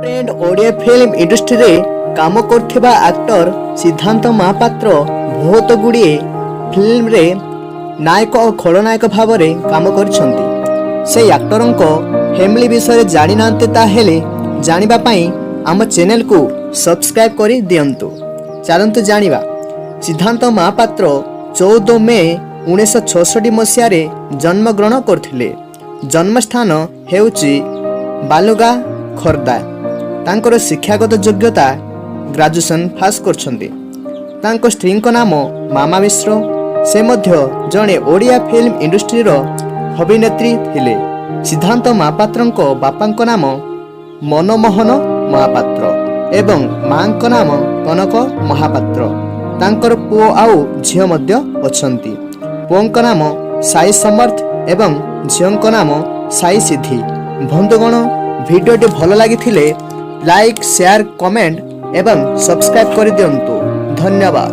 Friend, Odia film ଇଣ୍ଡଷ୍ଟ୍ରିରେ କାମ କରୁଥିବା ଆକ୍ଟର ସିଦ୍ଧାନ୍ତ ମହାପାତ୍ର ବହୁତ ଗୁଡ଼ିଏ ଫିଲ୍ମରେ ନାୟକ ଓ ଖଳନାୟକ ଭାବରେ କାମ କରିଛନ୍ତି। ସେଇ ଆକ୍ଟରଙ୍କ ଫ୍ୟାମିଲି ବିଷୟରେ ଜାଣିନାହାନ୍ତି, ତାହେଲେ ଜାଣିବା ପାଇଁ ଆମ ଚ୍ୟାନେଲକୁ ସବସ୍କ୍ରାଇବ୍ କରି ଦିଅନ୍ତୁ। ଚାଲନ୍ତୁ ଜାଣିବା। ସିଦ୍ଧାନ୍ତ ମହାପାତ୍ର 14 ମେ 1966 ମସିହାରେ ଜନ୍ମଗ୍ରହଣ କରିଥିଲେ। ଜନ୍ମସ୍ଥାନ ହେଉଛି ବାଲୁଗାଁ, ଖୋର୍ଦ୍ଧା। ତାଙ୍କର ଶିକ୍ଷାଗତ ଯୋଗ୍ୟତା ଗ୍ରାଜୁଏସନ୍ ପାସ୍ କରିଛନ୍ତି। ତାଙ୍କ ସ୍ତ୍ରୀଙ୍କ ନାମ ମାମା ମିଶ୍ର। ସେ ମଧ୍ୟ ଜଣେ ଓଡ଼ିଆ ଫିଲ୍ମ ଇଣ୍ଡଷ୍ଟ୍ରିର ଅଭିନେତ୍ରୀ ଥିଲେ। ସିଦ୍ଧାନ୍ତ ମହାପାତ୍ରଙ୍କ ବାପାଙ୍କ ନାମ ମନମୋହନ ମହାପାତ୍ର ଏବଂ ମାଙ୍କ ନାମ କନକ ମହାପାତ୍ର। ତାଙ୍କର ପୁଅ ଆଉ ଝିଅ ମଧ୍ୟ ଅଛନ୍ତି। ପୁଅଙ୍କ ନାମ ସାଇ ସମର୍ଥ ଏବଂ ଝିଅଙ୍କ ନାମ ସାଇ ସିଦ୍ଧି। ବନ୍ଧୁଗଣ, ଭିଡ଼ିଓଟି ଭଲ ଲାଗିଥିଲେ ଲାଇକ୍, ସେୟାର, କମେଣ୍ଟ ଏବଂ ସବସ୍କ୍ରାଇବ୍ କରିଦିଅନ୍ତୁ। ଧନ୍ୟବାଦ।